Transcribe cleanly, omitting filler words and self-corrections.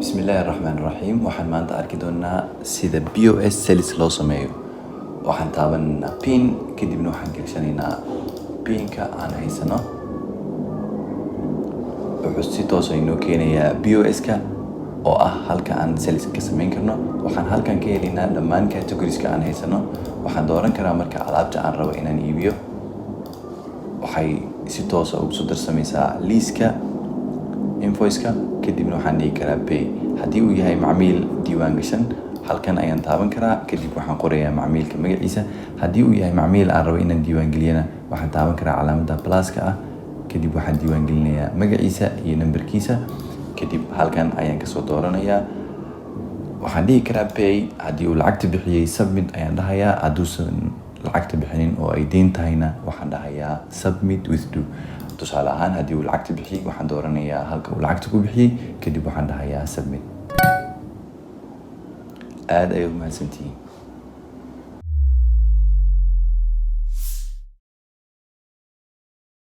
Bismillaahi Raxmaani Raxiim. Waxaan maanta arki doonaa sida POS sales loo sameeyo. Waxaan taabanaynaa PIN, kadibna waxaan gelshanaynaa PIN-ka aan haysano. Wuxuu si toos ah inoo keenayaa POS-ka oo ah halka aan sales ka samayn karno. Waxaan halkan ka helaynaa dhammaan categories-ka aan haysano. Waxaan dooran karaa marka alaabta aan rabo inaan iibiyo. Waxay si toos ah ugu soo darsamaysaa liiska invoice-ka, kadibna waxaan dhihi karaa pay. Haddii uu yahay macmiil diiwaan gashan, halkan ayaan taaban karaa, kadib waxaan qorayaa macmiilka magaciisa. Haddii uu yahay macmiil aan rabo inaan diiwaan geliyana, waxaan taaban karaa calaamadda plus-ka ah, kadib waxaan diiwaan gelinayaa magaciisa iyo nambarkiisa, kadib halkan ayaan kasoo dooranayaa. Waxaan dhihi karaa pay. Haddii uu lacagta bixiyey, submit ayaan dhahayaa. Hadduusan lacagta bixinin oo ay deyn tahayna, waxaan dhahayaa submit withdraw. Tusaale ahaan, haddii uu lacagta bixiyey, waxaan dooranayaa halka uu lacagta ku bixiyey, kadib waxaan dhahayaa submit. Aad ayay u mahadsantihiin.